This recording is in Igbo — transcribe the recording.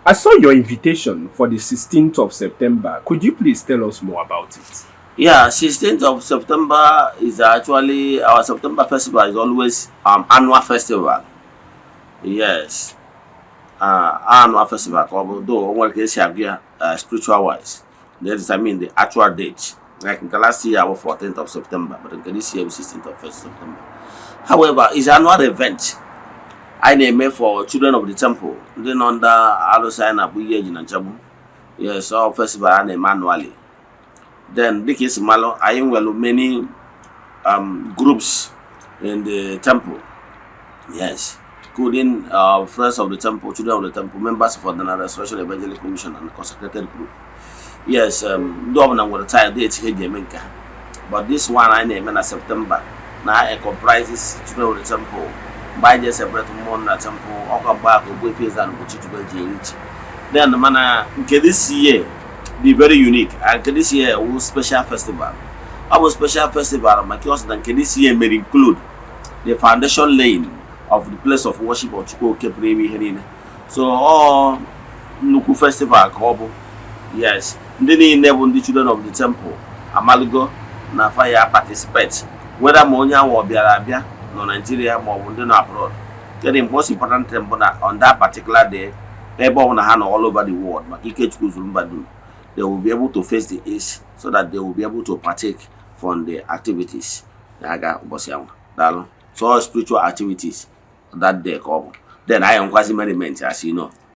I saw your invitation for the 16th of September. Could you please tell us more about it? Yeah, 16th of September is actually our September festival. Is always annual festival. Yes. Annual festival ka ọ bụ, though o nwere ka esi agụ ya spiritual wise. They determine the actual date. Like nke last year was 14th of September, but nke this year was 16th of September. However, it's annual event anyị na-eme for children of the temple, ndị nọ ndị alụsị anyị na-akpọ ihe eji na nchegbu. Yes, all festival a na-eme annually. Then dịka esi malụ, anyị nwere many groups in the temple, yes, including Friends of the Temple, Children of the Temple, members of the Restoration Evangelical Mission and consecrated group. Yes, ndị ọbụla nwere time date ha ji eme nke ha, but this one anyị na-eme na September na it comprises Children of the Temple. Mgbe anyị ji celebrate mmụọ na temple ọkwa mgbe akụ Ogbuefi Eze-Ana Ugochi Chukwu eji eri ji. Then mana nke this year dị very unique, and nke this year wụ special festival. Ọ bụ special festival maka ọ sị na nke this year mere include the foundation laying of the place of worship of Chukwu Oke pụrụ ime ihe niile. So ọ nnukwu festival ka ọ bụ. Yes, ndị niile bụ ndị Children of the Temple amalugo na fa ya participate, whether ma onye ahụ ọ bịara abịa nọ Nigeria ma ọ bụ ndị nọ abroad. The most important thing bụ na on that particular day, ebe ọbụla ha nọ all over the world, maka ike Chukwu zuru mba dum, they will be able to face the east so that they will be able to partake from the activities na-aga ụbọchị ahụ. Daalụ. So all spiritual activities that day ka ọ bụ. Then anyị nkwazi merriment, as you know.